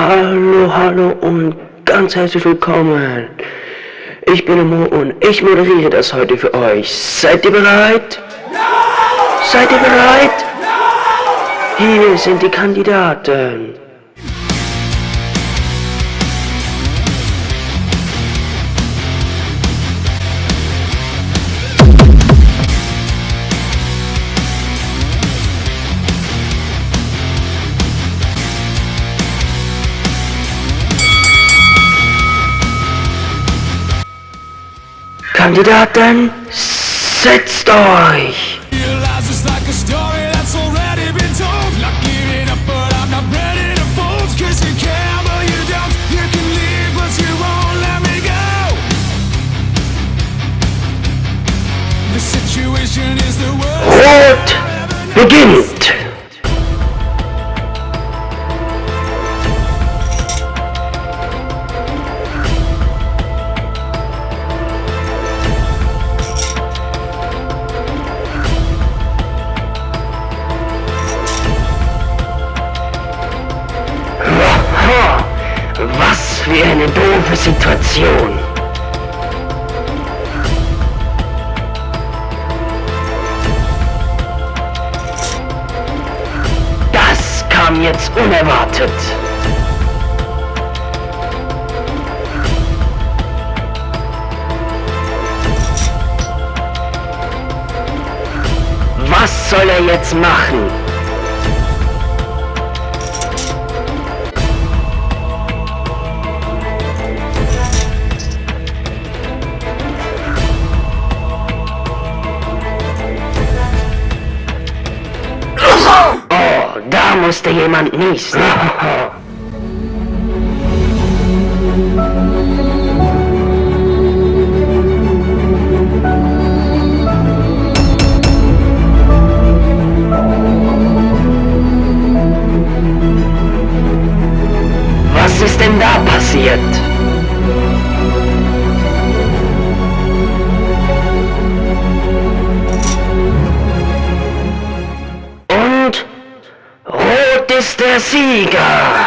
Hallo, hallo und ganz herzlich willkommen. Ich bin Mo und ich moderiere das heute für euch. Seid ihr bereit? Ja! Seid ihr bereit? Ja! Hier sind die Kandidaten. Kandidaten, setzt euch! Rot beginnt! Was für eine doofe Situation. Das kam jetzt unerwartet. Was soll er jetzt machen? Da musste jemand niesen. Was ist denn da passiert? Und Rot ist der Sieger!